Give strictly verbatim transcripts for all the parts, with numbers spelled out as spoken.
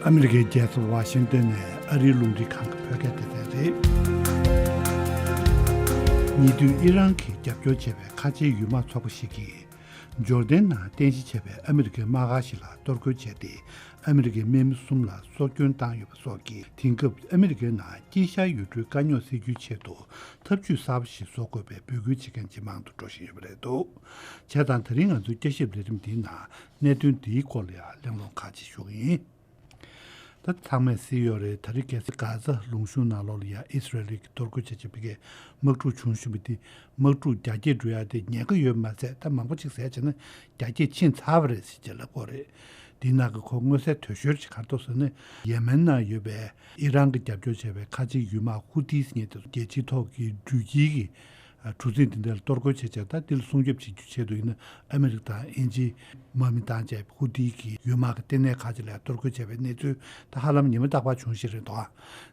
ཨ་མི་རི་ཀའི་རྒྱལ་ས་ཝ་ཤིང་ཏོན་ནས་ཨ་རིའི་རླུང་འཕྲིན་ཁང་གི་བོད་སྐད་སྡེ་ཚན་རེད། ཉེ་དུས་ཨི་རན་གྱིས་རྒྱབ་སྐྱོར་བྱས་པའི་ཁ་ཆེའི་ཡུལ་དམག་ཚོགས་པ་ཞིག་གིས་ཇོར་ཌན་ནང་རྟེན་གཞི་བྱས་པའི་ཨ་མི་རི་ཀའི་དམག་སྒར་ཞིག་ལ་གཏོར་རྒོལ་བྱས་ཏེ། ཨ་མི་རི་ཀའི་དམག་མི་གསུམ་ལ་སྲོག་སྐྱོན་བཏང་ཡོད་པ་སོགས་ཀྱིས། དེང་སྐབས་ཨ་མི་རི་ཀའི་ནང་དཀྱིལ་ཤར་ཡུལ་གྲུའི་དཀའ་རྙོག་སེལ་རྒྱུའི་ཆེད་དུ་འཐབ་ཇུས་གསར་པ་ཞིག་བཟོ་དགོས་པའི་འབོད་སྐུལ་བྱེད་མཁན་ཇེ་མང་དུ་འགྲོ་བཞིན་ཡོད་པ་རེད་འདུག་བྱས་ཙང་། ད་རིང་ང་ཚོའི་བསྐྱར་ཞིབ་ལས་རིམ་འདིའི་ནང་གནད་དོན་འདིའི་སྐོར་ལ་ཡང་གླེང་སློང་ཁག་ཅིག་ཞུ་གི་ཡིན། ད་ཚང་མས་གཟིགས་ཡོད་རེད། ད་རེས་གལ་སྲིད་གྷ་ཛ་ལུང་གཤོང་ནང་ལོགས་ལ་ཡ་ཨི་སི་རལ་གྱིས་གཏོར་རྒོལ་བྱས་བྱས་པའི་དམག་འཁྲུག་བྱུང་བཞིན་པ་དེ། དམག་འཁྲུག་རྒྱ་སྐྱེད་འགྲོ་ཡ་དེ་ཉེན་ཁ་ཡོད་མ་ཟད། ད་མང་པོ་ཅིག་ཟེར་བྱས་ན་རྒྱ་སྐྱེད་ཕྱིན་ཚར་བ་རེད་ཟེར་བྱས་ལབ་ཀྱི་ཡོད་རེད། དེའི་ནང་གི་ཁོ་མངོན་གསལ་དོད་ཤོས་ཅིག་ག་རེ་འདུག་ཟེར་ན། ཡེ་མེན་ནང་ཡོད་པའི་ཨི་རན་གྱིས་རྒྱབ་སྐྱོར་བྱས་པའི་ཁ་ཆེའི་ཡུལ་དམག་ཧུ་ཏིས་ཟེར་མཁན་དེ་ཚོ་རྒྱལ་སྤྱིའི་ཐོག་གི་འགྲུལ་སྐྱེལ་གྱི་གྲུ་གཟིངས་དེ་འདྲ་ལ་གཏོར་རྒོལ་བྱས་བྱས། ད་འདི་ལ་སྲུང་སྐྱོབ་བྱེད་རྒྱུའི་ཆེད་དུ་ཡིན་ན། ཨ་མི་རི་ཀ་དང་དབྱིན་ཇི་དམག་མི་བཏང་བྱས་ཧུ་ཏིའི་གི་ཡུལ་དམག་གི་ལྟེ་གནས་ཁག་ཅིག་ལ་གཏོར་རྒོལ་བྱས་པའི་གནས་ཚུལ་ད་ཧ་ལམ་ཉི་མ་རྟག་པར་བྱུང་བཞིན་རེད་འདུག་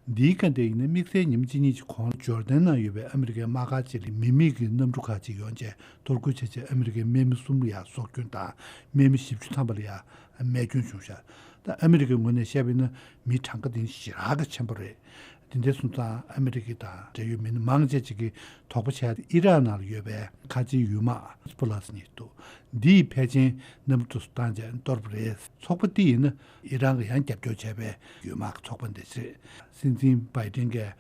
འདིའི་སྐབས་དེ་ཡིན་ན་དམིགས་བསལ་ཉིན་གཅིག་གཉིས་ཀྱི་གོང་ཇོར་ཌན་ནང་ཡོད་པའི་ཨ་མི་རི་ཀའི་དམག་སྒར་ཅིག་ལ་མི་མེད་ཀྱི་གནམ་གྲུ་ཁག་ཅིག་ཡོང་བྱས་གཏོར་རྒོལ་བྱས་བྱས། ཨ་མི་རི་ཀའི་དམག་མི་གསུམ་ལ་ཡང་སྲོག་སྐྱོན་དང་། དམག་མི་བཞི་བཅུ་ཐམ་པ་ལ་ཡང་རྨས་སྐྱོན་བྱུང་ཤག་ད་ཨ་མི་རི་ཀའི་ངོས་ནས་བཤད་པ་ཡིན་ན་མི་གྲངས་ཀ་དེ་ཞེ་དྲག་གི་ཆེན་པོ་རེད། དེ་འདྲ་སོང་ཙང་ཨ་མི་རི་ཀ་དང་འབྲེལ་ཡོད་མི་སྣ་མང་ཆེ་ཅིག་གིས་དོགས་པ་བྱས། ཨི་རག་ནང་ལ་ཡོད་པའི་ཁ་ཆེའི་ཡུལ་དམག་ཧི་ཛ་བྷོ་ལ་ཟེར་མཁན་འདུག་འདིས་ཕལ་ཆེར་གནམ་གྲུ་བཏང་བྱས་གཏོར་བ་རེད། ཚོགས་པ་འདི་ཡིན་ན་ཨི་རན་གྱིས་ཡང་རྒྱབ་སྐྱོར་བྱས་པའི་ཡུལ་དམག་གི་ཚོགས་པ་འདི་རེད། སྲིད་འཛིན་བྷའི་ཌེན་གྱིས་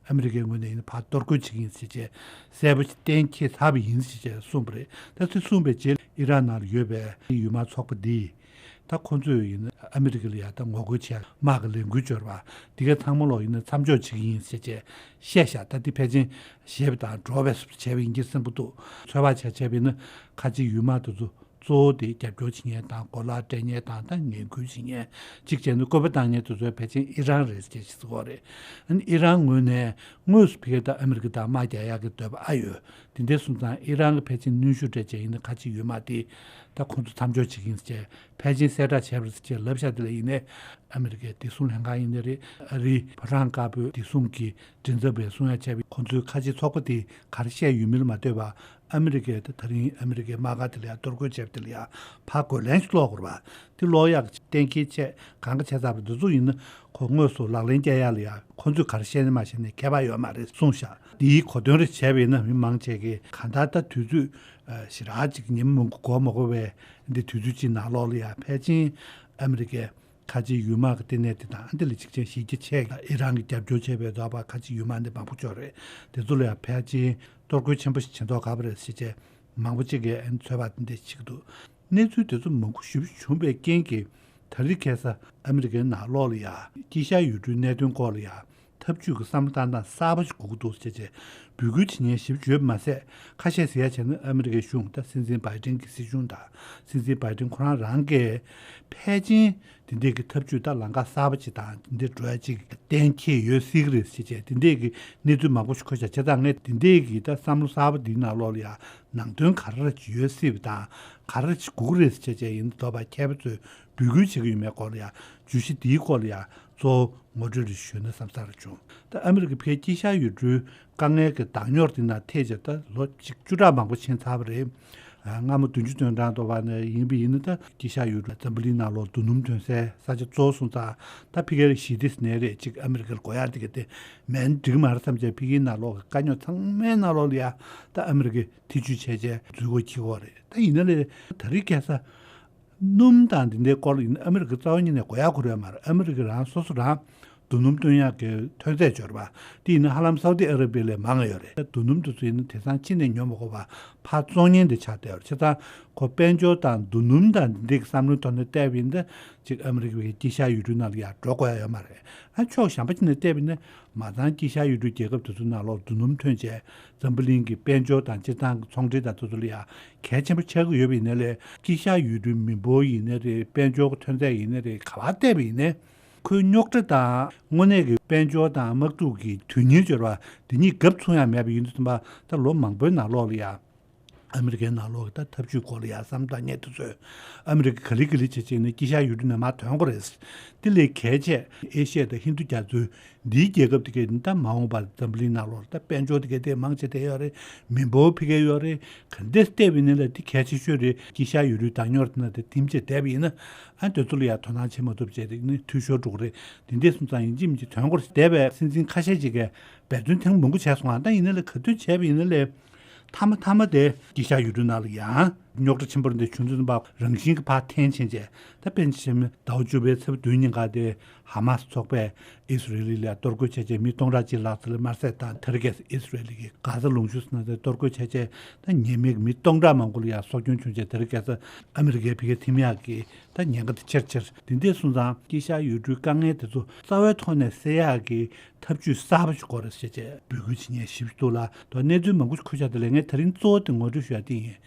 ཨ་མི་རི་ཀའི་ངོས་ནས་ཡིན་ན་ཕར་གཏོར་རྒོལ་བྱེད་ཀྱི་ཡིན་ཟེར་བྱས་གསལ་པོ་ཞིག་གཏན་འཁེལ་ཚར་བ་ཡིན་ཟེར་བྱས་གསུངས་པ་རེད། ད་དེ་གསུངས་པའི་རྗེས་ཨི་རན་ནང་ལ་ཡོད་པའི་ཡུལ་དམག་ཚོགས་པ་འདིས། ད་ཁོ་ཚོས་ཡིན་ན་ཨ་མི་རི་ཀ་ལ་ཡ་ད་ངོ་རྒོལ་བྱས། དམག་གི་ལས་འགུལ་འབྱོར་བ་འདི་ག་ཚང་མ་ལོག་ཡིན་ན་མཚམས་འཇོག་བྱེད་ཀྱི་ཡིན་ཟེར་བྱས་བཤད་ཤག་ད་འདི་ཕལ་ཆེར་བཞེས་པ་དང་འགྲོ་བའི་བཟོ་འདྲ་བྱས་པ་ཡིན་གྱི་བསམ་གྱི་འདུག་ཚོད་དཔག་བྱས་བྱས་པ་ཡིན་ན་ཁ་ཆེ་ཡུལ་དམག་དེ་ཚོ་གཙོ་བོ་དེ་རྒྱབ་སྐྱོར་བྱེད་མཁན་དང་གོ་ལག་སྤྲད་མཁན་དང་། ད་ངན་སྐུལ་བྱེད་མཁན་གཅིག་བྱས་ན་བཀོད་པ་བཏང་མཁན་དེ་ཚོ་ཕལ་ཆེར་ཨི་རན་རེད་ཟེར་བྱས་ཟེར་གྱི་ཡོད་རེད། ཨ་ནི་ཨི་རན་ངོས་ནས་དངོས་སུ་ཕ་གིར་ད་ཨ་མི་རི་ཀ་དང་དམག་རྒྱག་ཡག་གི་འདོད་པ་ཨ་ཡོད། དེ་འདྲ་སོང་ཙང་ཨི་རན་གྱིས་ཕལ་ཆེར་གནོན་ཤུགས་སྤྲད་བྱས་ཡིན་ན་ཁ་ཆེ་ཡུལ་དམག་དེ་ད་ཁོང་ཚོ་མཚམས་འཇོག་བྱེད་ཀྱི་ཡིན་ཟེར་བྱས་ཕལ་ཆེར་གསལ་བསྒྲགས་བྱས་པ་རེད་ཟེར་བྱས་ལབ་ཤག་དེ་ལ་ཡིན་ནའི་ཨ་མི་རི་ཀའི་བདེ་སྲུང་ལྷན་ཁང་ཡིན་ནའི་རེད། ཨ་རིའི་ཕོ་བྲང་དཀར་པོའི་བདེ་སྲུང་གི་མགྲིན་ཚབ་པས་གསུང་ཡ་བྱས་པ་ཡིན། ཁོང་ཚོས་ཁ་ཆེ་ཚོགས་པ་དེས་ག་རེ་བཤད་ཡོད་མེད་ལ་མ་ལྟོས་པར། ཨ་མི་རི་ཀས་ད་ད་རིང་ཨ་མི་རི་ཀའི་དམག་སྒར་དེ་ལ་ཡང་གཏོར་རྒོལ་བྱས་པ་དེ་ལ་ཡང་ཕར་རྒོལ་ལན་ཞིག་སློག་དགོས་རེད་པ། དེ་སློག་ཡག་གཏན་འཁེལ་བྱས་གང་ག་བྱས་ཚར་བ་འདི་ཚོ་ཡིན་ན་ཁོ་དངོས་སུ་ལག་ལེན་བསྟར་ཡག་ལ་ཡང་ཁོ་ཚོས་ག་རེ་བཤད་ན་མ་བཤད་ན་ཁྱད་པར་ཡོད་མ་རེད་གསུངས་ཤག་འདིའི་གོ་དོན་རེ་བྱས་པ་ཡིན་ན་མི་མང་ཆེ་གིས་གང་ལྟར་ད་དུས་ཚོད་ཞེ་དྲག་ཅིག་ཉི་མ་མང་པོ་འགོར་མ་དགོས་པའི་འདི་དུས་ཚོད་ཅིག་ནང་ལོགས་ལ་ཡང་ཕལ་ཆེར་ཨ་མི་རི་ཀའི་ཁ་ཆེའི་ཡུལ་དམག་གི་ལྟེ་གནས་དེ་དང་། འདི་ལ་གཅིག་ཅན་གཞི་རྒྱ་ཆེ། ཨི་རན་གྱིས་རྒྱབ་སྐྱོར་བྱས་པའི་རོགས་པ་ཁ་ཆེའི་ཡུལ་དམག་འདི་མང་པོ་ཅིག་ཡོད་རེད། དེ་ཚོ་ལ་ཡང་ཕལ་ཆེར་གཏོར་རྒོལ་ཆེན་པོ་ཞིག་བྱེད་མདོག་ཁ་པོ་རེད་ཟེར་བྱས་མང་པོ་ཅིག་གིས་ཚོད་དཔག་འདི་འདྲ་བྱེད་ཀྱི་འདུག་གནས་ཚུལ་དེ་ཚོ་མང་པོ་ཞེ་པོ་བྱུང་བའི་རྐྱེན་གྱིས་ད་རེས་ཁ་སང་ཨ་མི་རི་ཀའི་ནང་ལོགས་ལ་ཡང་དཀྱིལ་ཤར་ཡུལ་གྲུའི་གནད་དོན་སྐོར་ལ་ཡང་འཐབ་ཇུས་ཀྱི་བསམ་བློ་བཏང་སྟངས་གསར་པ་ཞིག་དགོས་ཀྱི་འདུག་ཟེར་བྱས་འབོད་སྐུལ་བྱེད་མཁན་ཞེ་པོ་ཅིག་ཡོད་པ་མ་ཟད། ཁ་ཤས་ཟེར་ཡ་བྱས་ན་ཨ་མི་རི་ཀའི་གཞུང་། ད་སྲིད་འཛིན་བྷའི་ཌེན་གྱི་སྲིད་གཞུང་དང་། སྲིད་འཛིན་བྷའི་ཌེན་ཁོ་རང་རང་གིས་ཕལ་ཆེར་དེ་འདྲས་ཀྱི་འཐབ་ཇུས་ད་ལམ་ཁ་གསར་པ་ཅིག་དང་དེ་འདྲས་འགྲོ་ཡ་ཅིག་གཏན་འཁེལ་ཡོད་སྲིད་ཀྱི་རེད་ཟེར་བྱས་དེ་འདྲས་ཀྱི་གནས་ཚུལ་མང་པོ་ཞིག་གོ་ཤག་བྱས་ཙང་ངས་དེ་འདྲས་ཀྱི་ད་བསམ་བློ་གསར་པ་འདིའི་ནང་ལོགས་ལ་ཡང་ནང་དོན་ག་རེ་ཅིག་ཡོད་སྲིད་པ་དང་། ག་རེ་ཅིག་དགོས་ཀྱི་རེད་ཟེར་བྱས་བྱས་ཡིན་ན། དོགས་པ་མཁས་པ་ཚོས་འབོད་སྐུལ་བྱེད་ཀྱི་ཡོད་མེད་སྐོར་ལ་ཡང་བརྗོད་གཞི་འདིའི་སྐོར་ལ་ཡང་གཙོ་བོ་ངོ་སྤྲོད་རེ་ཞུས་ན་བསམ་ས་རེ་བྱུང་། ད་ཨ་མི་རི་ཀ་ཕར་དཀྱིལ་ཤར་ཡུལ་གྲུའི་དཀའ་ངལ་གྱི་བདག་ཉོར་དེ་ནང་ཐེ་བྱས་ད་ལོ་གཅིག་བཅུ་ཕྲག་མང་པོ་ཕྱིན་ཚར་བ་རེད། ཨ། སྔ་མོ་བདུན་ཅུ་དོན་གྲངས་དུ་བ་ནས་ཡིན་པ་ཡིན་ན། ད་དཀྱིལ་ཤར་ཡུལ་གྲུ་འཛམ་བུ་གླིང་ནང་ལོགས་རྡོ་སྣུམ་ཐོན་སའི་ས་ཆ་གཙོ་བོ་སོང་ཙང་། ད་ཕ་གིར་ཞི་བདེ་ཟེར་ནའི་རེད། གཅིག་ཨ་མི་རི་ཀར་དགོས་ཡག་དེ་ག་དེ་མིན་འགྲིག་མ་རེད་བསམ་བྱས་ཕ་གིའི་ནང་ལོགས་ཀྱི་དཀའ་རྙོག་ཚང་མའི་ནང་ལོགས་ལ་ཡ་ད་ཨ་མི་རི་ཀས་ཐེ་བྱུས་བྱས་བྱས་འཛུལ་སྒོ་ཁྱེར་གྱི་ཡོད་རེད། ད་ཡིན་ན་ལས་ད་རེས་ཁ་སང་སྣུམ་དང་འདི་འདྲའི་སྐོར་ལ་ཡིན་ན་ཨ་མི་རི་ཀ་རྩ་བ་ཉིད་ནས་དགོས་ཡག་ཁུར་ཡོད་མ་རེད། ཨ་མི་རི་ཀ་རང་སོ་སོ་རང་རྡོ་སྣུམ་བཏོན་ཡག་གི་ཐོན་རྫས་འབྱོར་བ་དེ་ཡིན་ན་ཧ་ལམ་སའུ་ཏི་ཨ་ར་བི་ཡ་ལས་མང་ང་ཡོད་རེད། རྡོ་སྣུམ་དེ་ཚོ་ཡིན་ན་དེང་སང་ཕྱི་ནས་ཉོ་མ་དགོས་པར་ཕར་བཙོང་མཁན་དེ་ཆགས་བསྡད་ཡོད་རེད། བྱས་ཙང་ཁོ་དཔལ་འབྱོར་དང་རྡོ་སྣུམ་དང་འདི་འདྲའི་བསམ་བློའི་ཐོག་ནས་བལྟས་པ་ཡིན་ན་གཅིག་ཨ་མི་རི་ཀའི་དཀྱིལ་ཤར་ཡུལ་གྲུའི་ནང་ལ་ཡར་འགྲོ་དགོས་ཡ་ཡོད་མ་རེད། ཨ། ཕྱོགས་གཞན་པ་ཅིག་ནས་བལྟས་པ་ཡིན་ན་མ་ཚང་དཀྱིལ་ཤར་ཡུལ་གྲུའི་རྒྱལ་ཁབ་དེ་ཚོའི་ནང་ལོགས་རྡོ་སྣུམ་ཐོན་བྱས་འཛམ་བུ་གླིང་གི་དཔལ་འབྱོར་དང་སྤྱིར་བཏང་གི་ཚོང་འབྲེལ་དང་དེ་ཚོ་ལ་ཡ་གལ་ཆེན་པོ་ཆགས་ཀྱི་ཡོད་པ་ཡིན་ན་ལས། དཀྱིལ་ཤར་ཡུལ་གྲུའི་མི་འབོར་ཡིན་ན་རེད། དཔལ་འབྱོར་གྱི་ཐོན་རྫས་ཡིན་ན་རེད། ག་པར་བལྟས་པ་ཡིན་ནའི་ཁོའི་རྙོག་དྲ་དང་དངོས་གནས་ཀྱི་དཔལ་འབྱོར་དང་དམག་འཁྲུག་གི་དོན་སྙིང་འབྱོར་བ་འདི་གཉིས་གབ་མཚུངས་ཡང་མེད་པ་ཡིན་དུས་ཙམ་པ། ད་ལོ་མང་པོའི་ནང་ལོགས་ལ་ཡ་ ཨ་མི་རི་ཀའི་ནང་ལོགས་ཀྱི་ད་འཐབ་ཇུས་སྐོར་ལ་ཡ་བསམ་བཏང་མཁན་དེ་ཚོས་ཨ་མི་རི་ཀ་ག་ལེ་ག་ལེ་བྱེད་བྱེད་ནས་དཀྱིལ་ཤར་ཡུལ་གྲུ་ནས་མར་ཐོན་དགོས་རེད། དེ་ལས་གལ་ཆེ་ཨེ་ཤི་ཡ་དང་ཧིན་རྡུ་རྒྱ་མཚོའི་འདིའི་རྒྱལ་ཁབ་དེ་གའི་ད་མ་འོངས་པར་འཛམ་བུ་གླིང་ནང་ལོགས་ད་དཔལ་འབྱོར་དེ་གའི་དེ་མང་ཆེ་བསྡད་ཡོད་རེད། མི་འབོར་ཕ་གིར་ཡོད་རེད། ག་འདྲས་བལྟས་པ་ཡིན་ན་ལས་དེ་གལ་ཆེ་ཤོས་རེད། དཀྱིལ་ཤར་ཡུལ་གྲུའི་བདག་ཉོར་དེ་ན་དེ་ཐིམ་ཆེ་བསྡད་པ་ཡིན་ན། ཨ་དེ་ཚོ་ལ་ཡ་དོ་སྣང་བྱེད་མ་ཐུབ་བྱས་དེ་ནི་འཐུས་ཤོར་འགྲོ་གི་རེད། དེ་འདྲས་སོང་ཙང་ཡིན་གཅིག་མིན་གཅིག་ཐོན་དགོས་རེད། བསྡད་པའི་སྲིད་འཛིན་ཁ་ཤས་ཅིག་གིས་འབད་བརྩོན་ཐེངས་མང་པོ་བྱས་སོང་ང་། ད་ཡིན་ན་ལས་ག་དུས་བྱས་པ་ཡིན་ན་ལས། མཐའ་མ་མཐའ་མ་དེ་དཀྱིལ་ཤར་ཡུལ་གྲུ་ནང་ལ་ཡང་རྙོག་དྲ་ཆེན་པོ་འདི་བྱུང་དུས་ཙམ་པ་རང་བཞིན་གྱི་ཕར་འཐེན་ཕྱིན་བྱས། ད་དཔེར་ན་ཆ་བཞག་ན་ཟླ་བ་བཅུ་པའི་ཚེས་པ་བདུན་ཉིན་ཀ་དེ་ཧ་མ་སི་ཚོགས་པས་ཨི་སི་རེལ་ལ་གཏོར་རྒོལ་བྱས་བྱས་མི་སྟོང་ཕྲག་གཅིག་ལྷག་ཙམ་ལ་དམར་གསོད་བཏང་། དེ་རིང་ཁ་སང་ཨི་སི་རེལ་གྱི་གྷ་ཟ་ལུང་གཤོང་ཟེར་ན་དེ་གཏོར་རྒོལ་བྱས་བྱས་ད་ཉེས་མེད་མི་སྟོང་ཕྲག་མང་པོ་ལ་ཡང་སྲོག་སྐྱོན་བྱུང་བྱས། དེ་རིང་ཁ་སང་ཨ་མི་རི་ཀའི་ཕ་གིར་ཐིམ་ཡག་གི་ད་ཉེན་ཁ་དེ་ཆེར་ཆེར། དེ་འདྲས་སོང་ཙང་དཀྱིལ་ཤར་ཡུལ་གྲུའི་དཀའ་ངལ་དེ་ཚོ་རྩ་བའི་ཐོག་ནས་སེལ་ཡག་གི་ཐབས་ཇུས་གསར་པ་ཞིག་དགོས་རེད་ཟེར་བྱས་འབོད་སྐུལ་བྱེད་མཁན་ཞེ་པོ་ཅིག་འདུག་ལ། དོ་གནས་ཚུལ་མང་པོ་ཞིག་ཁུར་བཞག་དེ་ལས་ངས་དེ་རིང་གཙོ་བོ་དེ་ངོ་སྤྲོད་ཞུ་ཡག་དེ་ཡིན།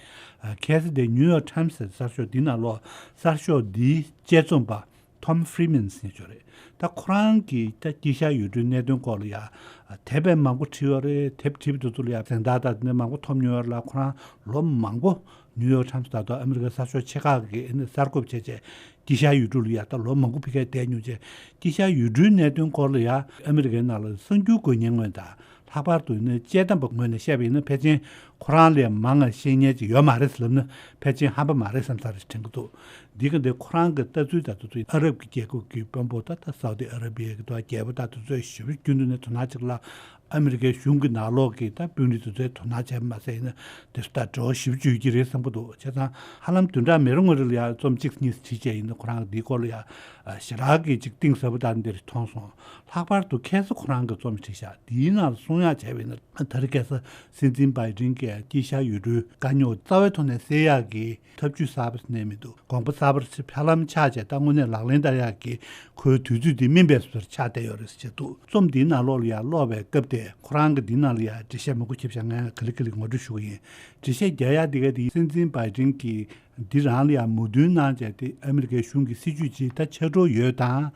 ཨ་ཁ་སང་དེ་ནིའུ་ཡོག་ཊའིམ་སི་ཟེར་གསར་ཤོག་འདི་ནང་ལོགས་གསར་ཤོག་འདིའི་དཔྱད་རྩོམ་པ་ཐོམ་ཧྥི་རི་མན་ཟེར་མཁན་ཅིག་ཡོད་རེད། ད་ཁོ་རང་གིས་ད་དཀྱིལ་ཤར་ཡུལ་གྲུའི་གནད་དོན་སྐོར་ལ་ཡ་དེབ་དཔེ་མང་པོ་བྲིས་ཡོད་རེད། དེབ་བྲིས་པ་དེ་ཚོ་ལ་ཡ་གཟེངས་རྟགས་དང་དེ་འདྲ་མང་པོ་ཐོབ་མྱོང་ཡོད་རེད་ལ། ཁོ་རང་ལོ་མང་པོ་ནིའུ་ཡོག་ཊའིམ་སི་ད་དུང་ཨ་མི་རི་ཀའི་གསར་ཤོག་ཆེ་ཁག་གི་ཨ་ནི་གསར་འགོད་བྱས་བྱས་དཀྱིལ་ཤར་ཡུལ་གྲུ་ལ་ཡ་ད་ལོ་མང་པོ་ཕ་གིར་བསྡད་མྱོང་བྱས། དཀྱིལ་ཤར་ཡུལ་གྲུའི་གནད་དོན་སྐོར་ལ་ཡ་ཨ་མི་རི་ཀའི་ནང་ལ་གསར་འགྱུར་འགོད་མཁན་ངོས་དང་ལྷག་པར་དུ་ནི་དཔྱད་གཏམ་པ་ངོས་ནས་བཤད་པ་ཡིན་ན། ཕལ་ཆེར་ཁོ་རང་ལས་མང་བ་ཤེས་མཁན་ཅིག་ཡོད་མ་རེད་ལབ་ན་ཕལ་ཆེར་ཧམ་པ་མ་རེད་བསམ་ས་རེད་དྲན་གྱི་འདུག། འདི་ག་འདི་ཁོ་རང་གི་ལྟ་ཚུལ་དང་དེ་ཚོ་ཨ་རབ་ཀྱི་རྒྱལ་ཁབ་ཀྱི་དཔོན་པོ་ད་ད་སའུ་ཏི་ཨ་ར་བི་ཡ་གི་དོ་རྒྱལ་པོ་ད་དེ་ཚོས་ཞེ་པོ་རྒྱུན་དུ་ནས་དོ་སྣང་བྱེད་ལ། ཨ་མི་རི་ཀའི་གཞུང་གི་ནང་ལོགས་ཀྱི་ད་དཔོན་རིགས་དེ་ཚོས་དོ་སྣང་བྱས་པ་མ་ཟད་ཡིན་ན་དེ་ཚོ་ད་འབྲེལ་བ་ཞེ་པོ་ཅིག་ཡོད་ཀྱི་རེད་བསམ་གྱི་འདུག། བྱས་ཙང་ཧ་ལམ་བདུན་ཕྲག་མི་རེ་ངོ་རེ་ལ་ཡ་རྩོམ་གཅིག་གཉིས་བྲིས་བྱས་ཡིན་ན་ཁོ་རང་འདིའི་སྐོར་ལ་ཡ་ཞེ་དྲག་གི་ཅིག་གཏིང་ཟབ་པོ་དང་འདིར་མཐོང་སོང་། ལྷག་པར་དུ་ཁ་སང་ཁོ་རང་གི་རྩོམ་བྲིས་ཤག། འདིའི་ནང་ལ་གསུང་ཡག་བྱས་པ་ཡིན་ན་ད་རེས་ཁ་སང་སྲིད་འཛིན་བྷའི་ཌེན་གྱིས་དཀྱིལ་ཤར་ཡུལ་གྲུའི་དཀའ་རྙོག་རྩ་བའི་ཐོག་ནས་སེལ་ཡག་གི་ཐབས་ཇུས་གསར་པ་ཞིག་གནས་མི་འདུག། དགོངས་པ་གསར་པ་ཞིག་ཕར་ལམ་ཆགས་བྱས་ད་དངོས་གནས་ལག་ལེན་བསྟར་ཡག་གི་ཁོའི་དུས་ཚོད་འདི་སྨིན་པའི་བཟོ་འདྲ་ཆགས་བསྡད་ཡོད་རེད་ཟེར་འདུག། རྩོམ་འདིའི་ནང་ལོགས་ལ་ཡང་ཀློག་པའི་སྐབས་དེ་ཁོ་རང་གིས་འདིའི་ནང་ལ་ཡང་འགྲེལ་བཤད་མང་པོ་བརྒྱབ་བཞག། ངས་ག་ལེ་ག་ལེ་ངོ་སྤྲོད་ཞུ་གི་ཡིན། འགྲེལ་བཤད་རྒྱག་ཡག་འདི་ག་དེ་སྲིད་འཛིན་བྷའི་ཌེན་གྱིས་འདི་རང་ལ་ཡང་མོས་མཐུན་གནང་བྱས་ཏེ་ཨ་མི་རི་ཀའི་གཞུང་གི་སྲིད་ཇུས་ཅིག་ད་ཆགས་འགྲོ་ཡོད་དང་།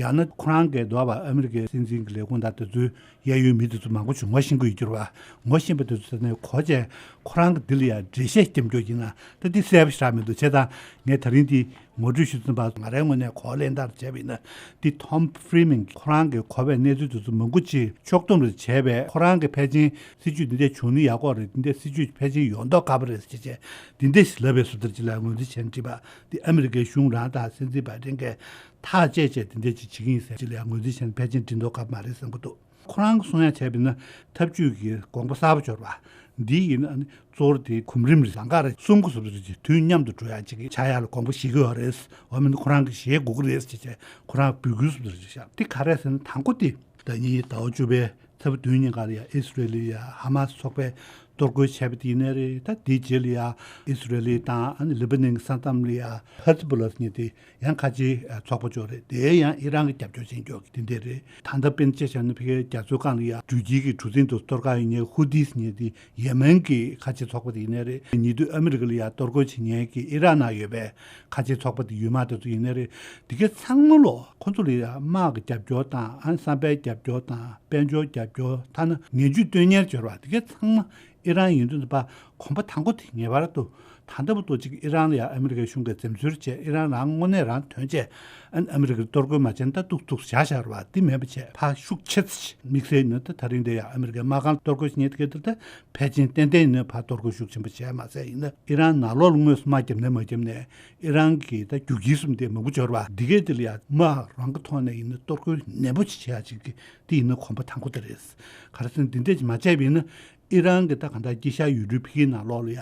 ཡང་ན་ཁོ་རང་གིས་འདོད་པ་ཨ་མི་རི་ཀའི་སྲིད་འཛིན་གྱི་ལས་ཁུངས་དང་དེ་ཚོའི་གཡས་གཡོན་མི་དེ་ཚོ་མང་པོ་ཞིག་ངོ་ཤེས་ཀྱི་ཡོད་རྒྱུ་རེད་བ། ངོ་ཤེས་པ་དེ་ཚོ་ཟེར་ནས་གོ་བྱས་ཁོ་རང་གི་འདི་ལ་ཡང་འགྲེལ་བཤད་རྒྱབ་མགྱོགས་ཡིན་ན་ད་འདི་གསལ་པོ་ཞེ་དྲག་མི་འདུག། བྱས་ཙང་ངས་ད་རིང་འདི་ངོ་སྤྲོད་ཞུ་ཙམ་པ་ང་རའི་ངོས་ནས་གོ་ལེན་ལྟར་བྱས་པ་ཡིན་ན་འདི་ཐོམ་ཧྥི་རི་མན་གྱིས་ཁོ་རང་གིས་གོ་བའི་གནས་ཚུལ་དེ་ཚོ་མང་པོ་ཅིག་ཕྱོགས་བསྡོམས་རེ་བྱས་པས། ཁོ་རང་གིས་ཕལ་ཆེར་སྲིད་ཇུས་འདི་འདྲས་བྱུང་ན་ཡག་པོ་རེད། འདི་འདྲས་སྲིད་ཇུས་ཕལ་ཆེར་ཡོང་མདོག་ཁ་པོ་རེད་ཟེར་བྱས་འདི་འདྲས་ཞིག་ལབ་པའི་བཟོ་ལྟར་ཅིག་ལ་ངོས་འཛིན་བྱས་ནས་བྲིས་པ་འདི་ཨ་མི་རི་ཀའི་གཞུང་རང་དང་སྲིད་འཛིན་བྷའི་ཌེན་གྱིས་ཐག་བཅད་བྱས་འདི་འདྲས་ཅིག་བྱེད་ཀྱི་ཡིན་ཟེར་ཅིག་ལ་ངོས་འཛིན་བྱས་ནས་ཕལ་ཆེར་འགྲིག་མདོག་ཁ་པོ་མ་རེད་བསམ་གྱི་འདུག། ཁོ་རང་གིས་གསུང་ཡག་བྱས་པ་ཡིན་ན་ཐབས་ཇུས་ཀྱི་དགོངས་པ་གསར་པ་འབྱོར་བ། འདི་ཡིན་ན་ནི་གཙོ་བོ་དེ་གོམ་རིམ་རེ་ལམ་ཁ་རེ་གསུམ་གྱི་བཟོ་འདྲ་ཅིག་དུས་མཉམ་དུ་འགྲོ་ཡག་ཅིག་ཆགས་ཡག་ལ་དགོངས་པ་བཞེས་ཀྱི་ཡོད་རེད། འོ་མིན་ཁོ་རང་གིས་བཞེས་དགོས་ཀྱི་རེད་ཅེས་བྱས་ཁོ་རང་འབོད་སྐུལ་བཟོ་འདྲ་ཅིག་བཞག། འདི་ག་རེ་ཟེར་ན་དང་པོ་དེ་ཟླ་ཉིན་ཟླ་བ་བཅུ་པའི་ཚེས་པ་བདུན་ཉིན་ཀ་ལ་ཡ་ཨི་སི་རེལ་ལ་ཡ་ཧ་མ་སི་ཚོགས་པས་གཏོར་རྒོལ་བྱས་པ་དེ་ཡིན་ནའི་རེད། ད་དེའི་རྗེས་ལ་ཡ་ཨི་སི་རེལ་དང་ཨ་ནི་ལི་བ་ནན་གྱི་ས་མཚམས་ལ་ཡ་ཧེ་ཛ་བྷོ་ལ་ཟེར་མཁན་དེ་ཡང་ཁ་ཆེའི་ཚོགས་པ་ཅིག་རེད། དེ་ཡང་ཨི་རན་གྱིས་རྒྱབ་སྐྱོར་བྱེད་མཁན་དེ་འདྲ་རེད། ད་ལྟ་དཔེར་ན་ཆ་བཞག་ན་ཕ་གིའི་རྒྱ་མཚོའི་སྒང་ལ་ཡ་འགྲུལ་སྐྱེལ་གྱི་གྲུ་གཟིངས་དེ་གཏོར་ག་ཡོད་མཁན་ཧུ་ཏི་ཟེར་མཁན་དེ་ཡེ་མེན་གྱི་ཁ་ཆེའི་ཚོགས་པ་དེ་ཡིན་ནའི་རེད། ཉེ་དུས་ཨ་མི་རི་ཀ་ལ་ཡ་གཏོར་རྒོལ་བྱེད་མཁན་གྱི་ཨི་རན་ནང་ཡོད་པའི་ཁ་ཆེའི་ཚོགས་པ་དེ་ཡུལ་དམག་དེ་ཚོ་ཡིན་ནའི་རེད། དེ་གའི་ཚང་མ་ལོ་ཁོ་ཚོ་ལ་ཡ་དམག་གི་རྒྱབ་སྐྱོར་དང་ཨ་བསམ་པའི་རྒྱབ་སྐྱོར་དང་དཔལ་འབྱོར་རྒྱབ་སྐྱོར་ཐ་ན་ངན་ཇུས་སྟོན་མཁན་སྦྱོར་བ་དེ་གའི་ཚང་མ་ཨི་རན་ཡིན་དུས་ད་ཕར་གོམ་པ་དང་པོ་དེ་ངེས་པར་དུ་ད་ལྟ་བར་དུ་ཅིག་ཨི་རན་ལ་ཡང་ཨ་མི་རི་ཀའི་གཞུང་གིས་འཛེམ་ཟོན་བྱས། ཨི་རན་རང་དངོས་གནས་རང་དོན་བྱས་ཨ་ཨ་མི་རི་ཀར་གཏོར་རྒོལ་མ་བྱས་ན་ད་ཏོག་ཙམ་བཞག་བཞག་རེད་བ། དེ་མེད་པ་བྱས་ཕར་ཤུགས་ཆེ་ཙམ་དམིགས་བསལ་ནི་ད་ད་རིང་འདི་ཡང་ཨ་མི་རི་ཀའི་དམག་ཁང་གཏོར་རྒོལ་བྱེད་མཁན་དེ་ག་དེར་ད་ཕལ་ཆེར་ཏན་ཏན་ནི་ཕར་གཏོར་རྒོལ་ཤུགས་ཆེན་པོ་བྱས་མ་ཟད་ཡིན་ན་ཨི་རན་ནང་ལོགས་ལ་དངོས་སུ་དམག་བརྒྱབ་ནས་མ་བརྒྱབ་ནས་ཨི་རན་གྱི་ད་རྒྱུག་ཁྱི་གསུམ་དེ་མང་པོ་འབྱོར་བ་འདི་གས་དེ་ལ་ཡང་དམག་རང་གི་ཐོག་ནས་ཡིན་ན་གཏོར་རྒོལ་ནན་པོ་ཅིག་བྱེད་ཡག་ཅིག་གི་དེ་ཡིན་ན་གོམ་པ་དང་པོ་དེ་རེད། ག་རེ་ཟེར་ན་འདི་འདྲས་ཅིག་མ་བྱས་པ་ཡིན་ན། ཨི་རན་གྱི་ད་གང་ལྟར་དཀྱིལ་ཤར་ཡུལ་གྲུའི་ཕ་གིའི་ནང་ལོགས་ལ་ཡ་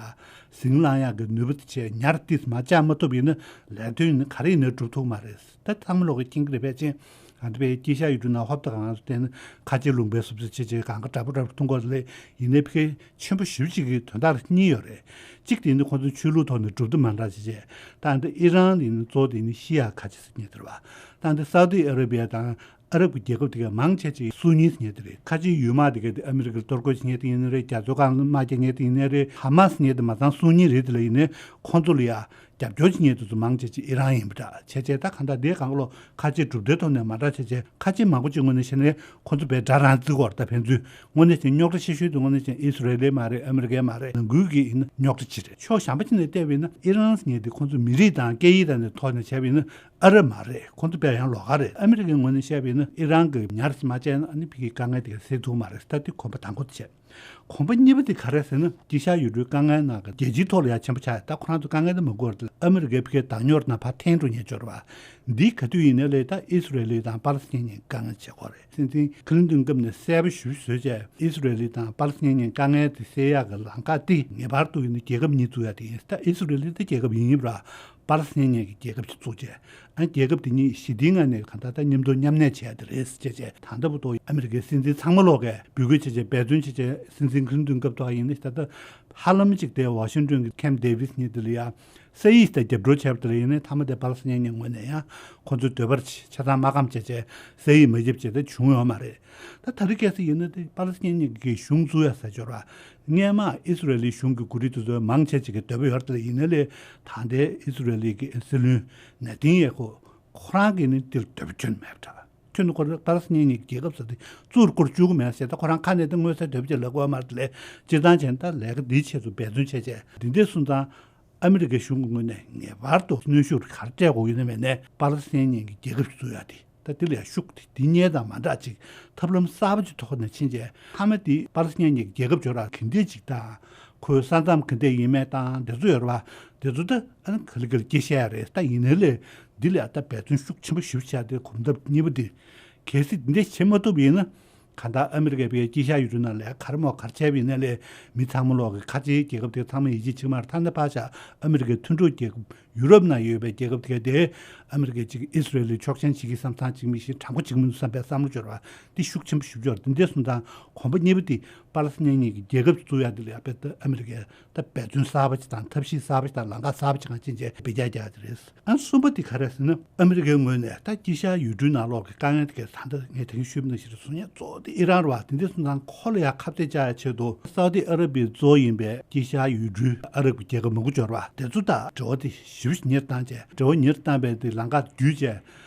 ཟིང་ལངས་ཡག་གི་ནུས་པ་དེ་ཆེ་ཉར་ཏིས་མ་བཅག་མ་ཐུབ་ཡིན་ན་ལས་དོན་ཡིན་ན་ག་རེ་ཡིན་ན་འགྲུབ་ཐུབ་མ་རེད། ད་ཚང་མ་ལོག་གི་མཁྱེན་གྱི་རེད། ཕལ་ཆེར་ང་ཚོ་པའི་དཀྱིལ་ཤར་ཡུལ་གྲུ་ནང་ཧོབ་ཏེ་གང་ཚོ་བལྟས་ན་ཁ་ཆེ་ལུང་པའི་སུབ་སུབ་ཆེ་ཆེ་གང་ག་འདྲ་པོ་འདྲ་པོ་མཐོང་གི་རེད། ཡིན་ནའི་ཕ་གི་ཆེན་པོ་ཞེ་པོ་ཅིག་གི་དོན་དག་གཉིས་ཡོད་རེད། གཅིག་དེ་ཡིན་ན་ཁོང་ཚོ་ཆོས་ལུགས་ཐོག་ནས་གྲུབ་མཐའ་མ་འདྲ་ཆེ་ཆེ། ད་འདི་ཨི་རན་ཡིན་ན་གཙོ་བོ་དེ་ཡིན་ན་ཤི་ཡ་ཁ་ཆེ་ཟེར་མཁན་དེ་རེད་བ། ད་འདི་སའུ་ཏི་ཨ་ར་བི་ཡ་དང་། ཨ་རབ་ཀྱི་རྒྱལ་ཁབ་དེ་གའི་མང་ཆེ་ཆེ་སུ་ནི་ཟེར་མཁན་དེ་རེད། ཁ་ཆེའི་ཡུལ་དམག་དེ་གའི་དེ་ཨ་མི་རི་ཀར་གཏོར་རྒོལ་བྱེད་མཁན་དེ་ཡིན་ནའི་རེད། རྒྱ་མཚོའི་སྒང་ལ་དམག་རྒྱག་མཁན་དེ་ཡིན་ནའི་རེད། ཧ་མ་སི་ཟེར་མཁན་དེ་མ་ཚང་སུ་ནི་རེད། དེ་ལ་ཡིན་ནའི་ཁོང་ཚོ་ལ་ཡ་ རྒྱབ་སྐྱོར་བྱེད་མཁན་དེ་ཚོ་མང་ཆེ་ཆེ་ཨི་རན་ཡིན་པ་འདྲ། བྱས་བྱས་ད་གང་ལྟར་དེའི་སྒང་ལ་ཁ་ཆེ་གྲུབ་འབྲས་ཐོག་ནས་མ་འདྲ་བྱས་བྱས་ཁ་ཆེ་མང་པོ་ཅིག་ངོས་ནས་བཤད་ན་ཁོ་ཚོ་བས་དགྲ་རང་བརྩི་གི་ཡོད་རེད། ད་ཕན་ཚུན་དངོས་གནས་བྱས་རྙོག་དྲ་ཆེ་ཤོས་དེ་དངོས་གནས་བྱས་ཨི་སི་རེལ་མ་རེད། ཨ་མི་རི་ཀའི་མ་རེད། ནང་ཁུལ་གྱི་ཡིན་ན་རྙོག་དྲ་ཅིག་རེད། ཕྱོགས་གཞན་པ་ཅིག་ནས་བལྟས་པ་ཡིན་ན་ཨི་རན་ཟེར་མཁན་དེ་ཁོ་ཚོ་མི་རིགས་དང་སྐད་ཡིག་དང་དེ་ཐོག་ནས་བྱས་པ་ཡིན་ན་ཨ་རབ་མ་རེད། ཁོ་ཚོ་དཔེ་ཡང་ལོགས་ཀ་རེད། ཨ་མི་རི་ཀའི་ངོས་ནས་བཤད་པ་ཡིན་ན་ཨི་རན་གྱིས་ཉར་ཞིག་མ་བྱས་ན་ཨ་ནི་ཕ་གིའི་དཀའ་ངལ་དེ་ག་སེལ་ཐུབ་མ་རེད། ད་དེ་གོམ་པ་དང་པོ་དེ་བྱས། གོམ་པ་གཉིས་པ་དེ་ག་རེ་ཟེར་ན་དཀྱིལ་ཤར་ཡུལ་གྲུའི་དཀའ་ངལ་ནང་གི་རྒྱལ་སྤྱིའི་ཐོག་ལ་ཡང་ཆེན་པོ་ཆགས་ཡོད། ད་ཁོ་རང་ཚོ་དཀའ་ངལ་དེ་མ་དགོས་རེད། ཨ་མི་རི་ཀའི་ཕ་གིའི་བདག་ཉོར་ནང་ཕར་འཐེན་འགྲོ་ཉེན་ཅིག་ཡོད་རེད་པ། འདི་ག་དུས་ཡིན་ནའི་ལས་ད་ཨི་སི་རེལ་དང་པ་ལི་སི་ཐན་གཉིས་དཀའ་ངལ་ཆེ་གོ་རེད། སྲིད་འཛིན་ཁི་ལིན་ཏོན་སྐབས་ནས་གསལ་པོ་ཞེ་པོ་བཟོས་བྱས་ཨི་སི་རེལ་དང་པ་ལི་སི་ཐན་གཉིས་དཀའ་ངལ་དེ་སེལ་ཡག་གི་ལམ་ཁ་དེ་ངེས་པར་དུ་ཡིན་ན་རྒྱལ་ཁབ་གཉིས་བཙུགས་ཡག་དེ་ཡིན། ད་ཨི་སི་རེལ་དེ་རྒྱལ་ཁབ་ཡིན་ཡིན་པ་ར། པ་ལི་སི་ཐན་གཉིས་ཀྱི་རྒྱལ་ཁབ་ཅིག་བཙུགས་བྱས། ཨ་རྒྱལ་ཁབ་དེ་གཉིས་ཞི་བདེའི་ངང་ནས་གང་ལྟར་ད་མཉམ་དུ་མཉམ་གནས་བྱས་དེ་རེད་ཅེས་བྱས། ད་ལྟ་བར་དུ་ཨ་མི་རི་ཀའི་སྲིད་འཛིན་ཚང་མ་ལོག་གིས་འབོད་སྐུལ་བྱས་བྱས་འབད་བརྩོན་བྱས་བྱས་སྲིད་འཛིན་ཁི་ལིན་ཏོན་སྐབས་ཐོག་ཡིན་ན་ད་ལྟ་ཧ་ལམ་ཅིག་དེ་ཝ་ཤིང་ཏོན་གྱི་ཁེམ་ཌེ་ཝིས་གཉིས་དེ་ལ་ཡ་ས་ཡིག་དེ་རྒྱབ་སྐྱོར་བྱས་པ་དེ་ལ་ཡིན་ན་མཐའ་མ་དེ་པ་ལི་སི་ཐན་གཉིས་ངོས་ནས་ཡང་ཁོ་ཚོའི་འདོད་པར་ཆ་ཚང་མ་བསྐངས་བྱས་བྱས་ས་ཡིག་མ་བརྒྱབ་བྱས་ད་བྱུང་ཡོད་མ་རེད། ད་ད་རེས་ཁ་སང་ཡིན་ན་དེ་པ་ལི་སི་ཐན་གཉིས་ཀྱི་གཞུང་བཙུགས་ཡ་ཟེར་ཅིག་ཡོད་རེད་པ། སྔོན་མ་ཨི་སི་རེལ་ལི་གཞུང་གི་འགོ་ཁྲིད་དེ་ཚོའི་མང་ཆེ་ཅིག་གི་འདོད་པ་ཡོད་རེད་དེ་ཡིན་ན་ལས་ད་ལྟའི་ཨི་སི་རེལ་ལི་གི་སྲིད་བློན་ནེ་ཐན་ཡ་ཧུ་ཁོ་རང་གིས་ནི་འདིར་འདོད་པ་བསྐྱོན་མེད་པ་འདྲ། ཁྱོད་ནི་ཁོ་རང་པ་ལི་སི་ཐན་གཉིས་ཀྱི་རྒྱལ་ཁབ་ཟེར་དེ་བཙུགས་བཀུར་བཅུག་གི་མེད་ཟེར། ད་ཁོ་རང་ཁ་ནས་ད་མངོན་གསལ་འདོད་པ་ཅིག་ལབ་དགོས་མ་རེད་དེ་ལས་སྤྱིར་བཏང་བྱས་ན་ད་ལས་ཀ་འདི་ཆེད་དུ་འབད་བརྩོན་བྱས་བྱས་འདི་འདྲས་སོང་ཙང་། ཨ་མི་རི་ཀའི་གཞུང་གི་ངོས་ནས་ངེས་པར་དུ་གནོན་ཤུགས་ག་རེ་སྤྲད་དགོས་ཡོད་ན་མེད་ནས་པ་ལི་སི་ཐན་གཉིས་ཀྱི་རྒྱལ་ཁབ་ཅིག་བཙུགས་ཡ་དེ་ད་དེ་ལ་ཡང་ཤུགས་དེ་དེ་སྔོན་དང་མ་འདྲ་ཅིག་ཐབས་ལམ་གསར་པ་ཅིག་ཐོག་ནས་ཕྱིན་རྗེས་མཐའ་མ་དེ་པ་ལི་སི་ཐན་གཉིས་ཀྱི་རྒྱལ་ཁབ་འབྱོར་བ་ག་འདྲས་ཅིག་དང་ཁོའི་ས་མཚམས་ག་འདྲས་ཡིན་མིན་དང་དེ་ཚོ་ཡོད་རེད་པ། དེ་ཚོ་ད་ཨ་ནི་ག་ལེ་ག་ལེ་སྐྱེ་བཞག་ཡ་རེད། ད་ཡིན་ནའི་ལས་འདི་ལ་ཡང་ད་འབད་བརྩོན་ཤུགས་ཆེན་པོ་ཞེ་པོ་བྱས་ཏེ་གོམ་སྟབས་གཉིས་པ་དེ་གལ་སྲིད་འདི་འདྲས་བྱེད་མ་ཐུབ་པ་ཡིན་ན། གང་ལྟར་ཨ་མི་རི་ཀའི་ཕ་གིའི་དཀྱིལ་ཤར་ཡུལ་གྲུ་ནང་ལ་ག་རེ་མོ་ག་རེ་བྱས་པ་ཡིན་ནའི་ལས་མི་ཚང་མ་ལོག་གི་ཁ་ཆེའི་རྒྱལ་ཁབ་དེ་ཚང་མ་ཡིད་ཆེས་བྱེད་ཀྱི་མ་རེད། ད་ནི་ཕར་བཞག་ཨ་མི་རི་ཀའི་མཐུན་གྲོགས་རྒྱལ་ཁབ་ཡུ་རོབ་ནང་ཡོད་པའི་རྒྱལ་ཁབ་དེ་ག་དེ་ཨ་མི་རི་ཀས་ཅིག་ཨི་སི་རེལ་ལ་ཕྱོགས་ཞེན་བྱེད་ཀྱི་བསམ་བསམ་ཅིག་མི་ཤེས། དྲང་པོ་བྱེད་ཀྱི་མི་འདུག་བསམ་པའི་བསམ་བློ་འབྱོར་བ་དེ་ཤུགས་ཆེན་པོ་ཞིག་འབྱོར། དེ་འདྲས་སོང་ཙང་གོམ་པ་གཉིས་པ་དེ་པ་ལི་སི་ཐན་གཉིས་ཀྱི་རྒྱལ་ཁབ་བཙུགས་ཡ་དེ་ལ་ཡང་དཔེ་ད་ཨ་མི་རི་ཀས་ད་འབད་བརྩོན་གསར་པ་ཅིག་དང་ཐབས་ཤེས་གསར་པ་ཅིག་དང་ལམ་ཁ་གསར་པ་ཅིག་གང་ཕྱིན་རྗེས་འབུད་རྒྱག་རྒྱག་དེ་རེད། ཨ་གསུམ་པ་དེ་ག་རེ་ཟེར་ན་ཨ་མི་རི་ཀའི་ངོས་ནས་ད་དཀྱིལ་ཤར་ཡུལ་གྲུའི་ནང་ལོགས་ཀྱི་དཀའ་ངལ་དེ་གས་ད་ལྟ་ངས་ད་གིན་ཞུས་པ་ནང་བཞིན་རེད། གསུང་ཡ་གཙོ་བོ་དེ་ཨི་རན་རེད་པ། དེ་འདྲས་སོང་ཙང་ཁོ་ལ་ཡང་ཁ་གཏད་བཅག་ཡ་ཆེད་དུ་སའུ་ཏི་ཨ་ར་བིའི་གཙོ་བོ་ཡིན་པའི་དཀྱིལ་ཤར་ཡུལ་གྲུའི་ཨ་རབ་ཀྱི་རྒྱལ་ཁབ་མང་པོ་འབྱོར་བ་དེ་ཚོ་དང་འབྲེལ་བ་དེ་ཞེ་པོ་ཉེ་རུ་བཏང་བྱས། འབྲེལ་བ་ཉེ་རུ་བཏང་བའི་དེ་ལམ་ཁ་བརྒྱུད་བྱས།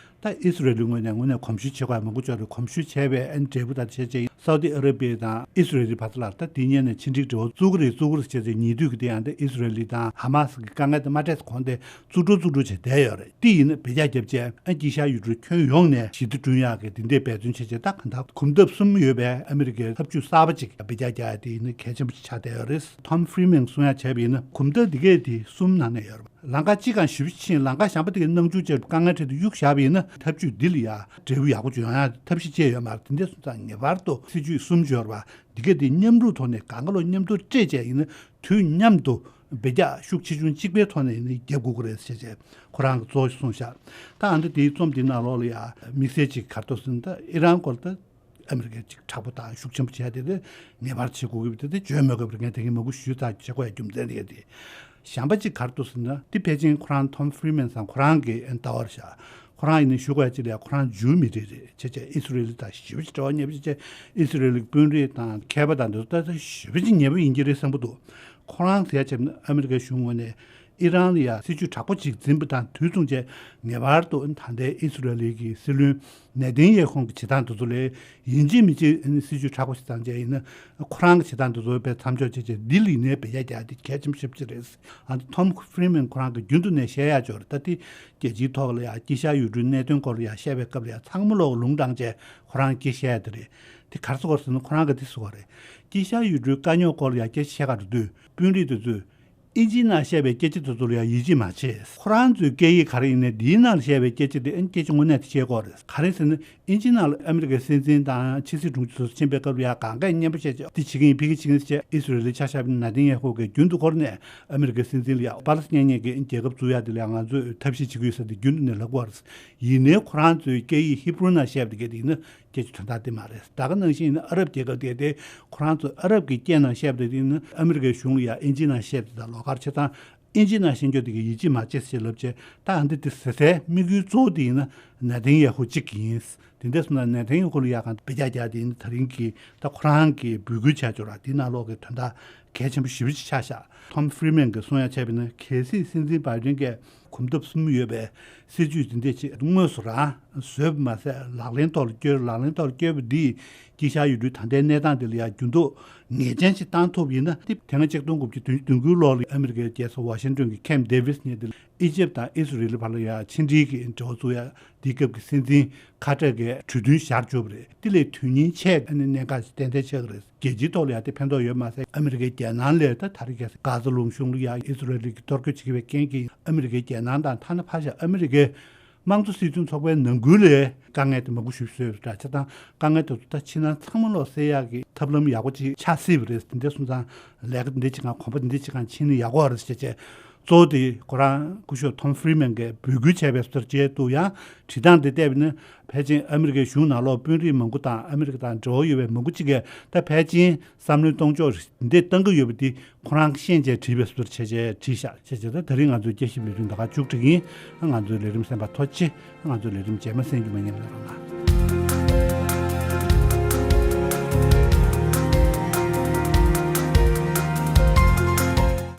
ད་ཨི་སི་རེལ་ངོས་ནས་དངོས་གནས་གོམས་ཞུ་བྱེད་དགོས་ཡ་མང་པོ་འབྱོར་རེད། གོམས་ཞུ་བྱས་པའི་ཨ་ནི་འབྲས་བུ་ད་བྱས་རྗེས་སའུ་ཏི་ཨ་ར་བི་དང་ཨི་སི་རེལ་བར་དུ་ལ་ད་དེ་སྔོན་ནས་ཕྱི་འབྲེལ་འབྲེལ་བ་བཙུགས་ཀྱི་རེད་བཙུགས་ཀྱི་རེད་བྱས་ཏེ་ཉེ་དུས་ཀྱི་དེ་ཡང་ད་ཨི་སི་རེལ་དང་ཧ་མ་སི་གི་དཀའ་ངལ་དེ་མ་འཕྲད་གོང་དེ་བཙུགས་འགྲོ་བཙུགས་འགྲོ་བྱས་བསྡད་ཡོད་རེད། དེ་ཡིན་ན་འབུད་རྒྱག་བརྒྱབ་བྱས་ཨ་དཀྱིལ་ཤར་ཡུལ་གྲུ་ཁྱོན་ཡོངས་ནས་ཞི་བདེ་བསྐྲུན་ཡག་གི་དེ་འདྲའི་འབད་བརྩོན་བྱས་བྱས་ད་གང་ལྟར་གོམ་སྟབས་གསུམ་ཡོད་པའི་ཨ་མི་རི་ཀའི་འཐབ་ཇུས་གསར་པ་ཅིག་འབུད་རྒྱག་རྒྱག་ཡ་དེ་ཡིན་ན་གལ་ཆེན་པོ་ཞིག་ཆགས་བསྡད་ཡོད་རེད། ཐོམ་ཧྥི་རི་མན་གསུང་ཡ་བྱས་པ་ཡིན་ན་གོམ་སྟབས་འདི་གས་དེ་གསུམ་ནང་ནས་ཡོད་རེད། ལམ་ཁ་གཅིག་གང་ཞིབ་ཕྱིན་ལམ་ཁ་གཞན་པ་དེ་གའི་སྣང་ཆུང་བྱས་དཀའ་ངལ་འཕྲད་དུ་གཡུག་བཞག་པ་ཡིན་ན་ཐབས་ཇུས་འདི་ལ་ཡ་འབྲས་བུ་ཡག་པོ་འབྱུང་ཡ་ཐབས་ཤེས་བཅས་ཡོད་མ་རེད། དེ་འདྲ་སོང་ཙང་ངེས་པར་དུ་སྲིད་ཇུས་གསུམ་འབྱོར་བ་འདི་ག་དེ་མཉམ་རུབ་ཐོག་ནས་གང་ག་ལོ་མཉམ་དུ་སྤྲད་བྱས་ཡིན་ན་དུས་མཉམ་དུ་འབུད་རྒྱག་ཤུགས་ཆེ་ཆུང་གཅིག་པའི་ཐོག་ནས་ཡིན་ན་རྒྱབ་དགོས་ཀྱི་རེད་ཟེར་བྱས་ཁོ་རང་གིས་གཙོ་བོ་གསུངས་ཤག་ད་ཨ་འདི་དེའི་རྩོམ་འདི་ནང་ལོགས་ལ་ཡ་དམིགས་བསལ་ཅིག་ག་རེ་འདུག་ཟེར་ན་ད་ཨི་རན་སྐོར་ད། ཨ་མི་རི་ཀས་ཅིག་དྲག་པོ་དང་ཤུགས་ཆེན་པོ་བྱས་ཏེ་དེ་ངེས་པར་བྱེད་དགོས་ཀྱི་དེ་དེ་བརྗོད་མི་དགོས་པར་ངས་དེ་གིན་མང་པོ་ཞུས་ཚར། བྱེད་དགོས་ཡ་རྒྱུ་མཚན་དེ་ག་དེ། གཞན་པ་ཅིག་ག་རེ་འདུག་ཟེར་ན་དེ་ཕལ་ཆེར་ཁོ་རང་ཐོམ་ཧྥི་རི་མན་ཟེར་ཁོ་རང་གི་ལྟ་བ་རེད་ཤག་ཁོ་རང་ཡིན་ན་ཞུ་དགོས་ཡ་ཅིག་ལ་ཡ་ཁོ་རང་ཇུའུ་མི་རིགས་རེད། བྱས་བྱས་ཨི་སི་རེལ་དང་ཞེ་པོ་ཅིག་འབྲེལ་བ་ཉེ་པོ་བྱས་བྱས་ཨི་སི་རེལ་གྱི་དཔོན་རིགས་དང་མཁས་པ་དང་འདི་ཚོ་ད་ལྟ་ཞེ་པོ་ཅིག་ཉེ་པོ་ཡིན་གྱི་རེད་བསམ་གྱི་འདུག་ཁོ་རང་ཟེར་ཡ་བྱས་ན་ཨ་མི་རི་ཀའི་གཞུང་ངོས་ནས་ཨི་རན་ལ་ཡ་སྲིད་ཇུས་དྲག་པོ་ཅིག་འཛིན་པ་དང་དུས་མཚུངས་བྱས་ངེས་པར་དུ་ད་ལྟའི་ཨི་སི་རེལ་གྱི་སྲིད་བློན་ནེ་ཐན་ཡ་ཧུ་གི་བྱེད་སྟངས་དེ་ཚོ་ལས་ཡིན་གཅིག་མིན་གཅིག་སྲིད་ཇུས་དྲག་པོ་ཞིག་བཏང་བྱས་ཡིན་ན་ཁོ་རང་གི་བྱེད་སྟངས་དེ་ཚོ་དཔེ་མཚམས་འཇོག་བྱས་བྱས་ལྡི་ལི་ནས་འབུད་རྒྱག་རྒྱག་དེ་གལ་ཆེན་པོ་ཞེ་པོ་ཅིག་རེད། ཨ་ནི་ཐོམ་ཧྥི་རི་མན་ཁོ་རང་གི་རྒྱུན་དུ་ནས་བཤད་ཡ་ཅིག་ཡོད་རེད། ད་དེ་རྒྱལ་སྤྱིའི་ཐོག་ལ་ཡ་དཀྱིལ་ཤར་ཡུལ་གྲུའི་གནད་དོན་སྐོར་ལ་ཡ་བཤད་པའི་སྐབས་ལ་ཡ་ཚང་མ་ལོག་ལུང་དྲངས་བྱས་ཁོ་རང་གིས་བཤད་ཡ་དེ་རེད། དེ་ག་རེ་ཟེར་དགོས་རེད་ཟེར་ན་ཁོ་རང་གིས་དེ་ཟེར་བ་རེད། དཀྱིལ་ཤར་ཡུལ་གྲུའི་དཀའ་རྙོག་སྐོར་ལ་ཡ་སྐད་ཆ་བཤད་ག་འགྲོ་དུས་དཔོན་རིགས་དེ་ཚོས་ཨིན་ཇིའི་ནང་བཤད་པའི་སྐད་ཆ་དེ་ཚོ་ལ་ཡང་ཡིད་ཆེས་མ་བྱེད། ཁོ་རང་ཚོའི་སྐད་ཡིག་ག་རེ་ཡིན་ནའི་འདིའི་ནང་བཤད་པའི་སྐད་ཆ་དེ་ཨ་ནི་སྐད་ཆ་དངོས་གནས་དེ་བཤད་ཀྱི་ཡོད་རེད། ག་རེ་ཟེར་ན་ཨིན་ཇིའི་ནང་ལ་ཨ་མི་རི་ཀའི་སྲིད་འཛིན་དང་ཕྱི་སྲིད་དྲུང་ཆེ་ཚོ་ཕྱིན་པའི་སྐབས་ལ་ཡང་གང་གས་སྙན་པོ་བཤད་བྱས་འདི་བྱེད་ཀྱི་ཡིན་ཕ་གི་བྱེད་ཀྱི་ཡིན་ཟེར་བྱས་ཨི་སི་རེལ་ལི་ཆ་བཞག་པ་ཡིན་ན་ནེ་ཐན་ཡ་ཧུ་གིས་རྒྱུན་དུ་འཁོར་ནས་ཨ་མི་རི་ཀའི་སྲིད་འཛིན་ལ་ཡང་པ་ལི་སི་ཐན་གཉིས་ཀྱི་རྒྱལ་ཁབ་བཙུགས་ཡ་དེ་ལ་ཡང་ང་ཚོས་ཐབས་ཤེས་བྱེད་ཀྱི་ཡོད་ཟེར་ཏེ་རྒྱུན་དུ་ནས་ལབ་ཀྱི་ཡོད་རེད། ཡིན་ནའི་ཁོ་རང་ཚོའི་སྐད་ཡིག་ཧི་བྷུ་རུ་ནང་བཤད་པ་དེ་གས་དེ་ཡིན་ན། སྐད་ཆ་དོན་དག་དེ་མ་རེད། ད་ག་ནང་བཞིན་ཡིན་ན་ཨ་རབ་རྒྱལ་ཁབ་དེ་དེ་ཁོ་རང་ཚོ་ཨ་རབ་ཀྱི་སྐད་ནང་བཤད་པ་དེ་ཡིན་ན་ཨ་མི་རི་ཀའི་གཞུང་ལ་ཡང་ཨིན་ཇི་ནང་བཤད་པ་དེ་དང་ལོགས་ཀར་བྱས་ཙང་ཨིན་ཇི་ནང་བཤད་རྒྱུ་དེ་གི་ཡིད་ཆེས་མ་བྱེད་ཟེར་ལབ་བྱས། ད་ཨ་འདི་དེ་ཟེར་སའི་དམིགས་ཡུལ་གཙོ་བོ་དེ་ཡིན་ན་ ནེ་ཐན་ཡ་ཧུ་གཅིག་ཡིན། དེ་འདྲ་སོང་ན་ནེ་ཐན་ཡ་ཧུ་ལ་ཡ་གང་དཔེ་ཆ་རྒྱག་དེ་ཡིན་ད་རིང་གི་ད་ཁོ་རང་གི་འབོད་སྐུལ་བྱས་ཆོག་ར་དེ་ནང་ལོགས་ཀྱི་དོན་དག་གལ་ཆེན་པོ་ཞེ་པོ་ཅིག་ཆགས་ཤག Tom Friedman གྱིས་གསུང་ཡ་བྱས་པ་ཡིན་ན་གལ་སྲིད་སྲིད་འཛིན་བྷའི་ཌེན་གྱིས་གོམ་སྟབས་གསུམ་ཡོད་པའི་སྲིད་ཇུས་དེ་འདྲ་ཅིག་དངོས་སུ་རང་བཟོས་པ་མ་ཟད་ལག་ལེན་ཐོག་ལ་བསྐྱོད། ལག་ལེན་ཐོག་ལ་བསྐྱོད་པ་འདིས་དཀྱིལ་ཤར་ཡུལ་གྲུའི་ད་ལྟའི་གནས་སྟངས་འདི་ལ་ཡང་འགྱུར་ལྡོག་ངེས་ཅན་ཞིག་བཏང་ཐུབ་ཡིན་ན། དེ་དེ་སྔ་ཆིག་སྟོང་དགུ་བརྒྱ་བདུན་ཅུ་དོན་དགུའི་ལོ་ལ་ཨ་མི་རི་ཀའི་རྒྱལ་ས་ཝ་ཤིང་ཏོན་གྱི་ཁེམ་ཌེ་ཝིས་ནས་དེ་ལ་ཨི་ཇིབ་དང་ཨི་སི་རེལ་བར་ལ་ཡང་ཕྱི་འབྲེལ་གྱི་འབྲེལ་བ་བཙུགས་ཡ་དེའི་སྐབས་ཀྱི་སྲིད་འཛིན་ཁ་ཏར་གྱིས་གྲོས་མཐུན་བཞག་བཅུག་པ་རེད། དེ་ལས་དོན་སྙིང་ཆེ་གནད་འགག་ཏན་ཏན་ཆགས་ཀྱི་རེད། རྒྱལ་སྤྱིའི་ཐོག་ལ་ཡང་དེ་ཕན་ཐོགས་ཡོད་མ་ཟད་ཨ་མི་རི་ཀའི་རྒྱལ་ནང་ལ་ད་ད་རེས་ཀྱི་གྷ་ཟ་ལུང་གཞུང་ལ་ཡང་ཨི་སི་རེལ་གྱིས་གཏོར་རྒོལ་བྱེད་ཀྱི་བའི་རྐྱེན་གྱིས་ཨ་མི་རི་ཀའི་རྒྱལ་ནང་དང་ཐ་ན་ཕར་བཞག་ཨ་མི་རི་ཀའི་དམངས་གཙོ་སྲིད་དོན་ཚོགས་པའི་ནང་ཁུལ་ལས་དཀའ་ངལ་དེ་མང་པོ་ཞིག་བཟོས་ཡོད་འདྲ་ཆ་ཚང་། དཀའ་ངལ་དེ་ཚོ་ད་ཕྱི་ནང་ཚང་མ་ལོག་སེལ་ཡག་གི་ཐབས་ལམ་ཡག་པོ་ཅིག་ཆགས་སྲིད་པ་རེད། དེ་འདྲ་སོང་ཙང་ལས་ཀ་འདི་འདྲ་ཅིག་གང་གོམ་པ་འདི་འདྲ་ཅིག་གང་ཕྱིན་ན་ཡག་པོ་རེད་ཟེར་བྱས། གཙོ་བོ་དེ་ཁོ་རང་སྐུ་ཞབས་Tom Friedman གྱིས་འབོད་སྐུལ་བྱས་པའི་ཟུར་བཅད་འདུག་ཡང་བྲིས་སྟངས་འདི་བལྟས་པ་ཡིན་ན་ཕལ་ཆེར་ཨ་མི་རི་ཀའི་གཞུང་ནང་ལོགས་དཔོན་རིགས་མང་པོ་དང་ཨ་མི་རི་ཀ་དང་འབྲེལ་བ་ཡོད་པའི་མང་པོ་ཅིག་གིས་ད་ཕལ་ཆེར་བསམ་བློའི་གཏོང་ཕྱོགས་འདི་བཏང་གི་ཡོད་པ་འདི་ཁོ་རང་ཤེས་བྱས་བྲིས་པའི་ཟུར་བྱས་བྱས་བྲིས་ཤག་བྱས་བྱས། ད་དེ་རིང་ང་ཚོའི་དཔྱད་ཞིབ་ལས་རིམ་ད་ག་མཇུག་སྒྲིལ་ཡིན། ང་ཚོའི་ལས་རིམ་གསན་པར་ཐུགས་རྗེ་ཆེ། ང་ཚོའི་ལས་རིམ་རྗེས་མ་གསན་རྒྱུ་མ་བསྙེལ་གནང་རོགས་གནང་།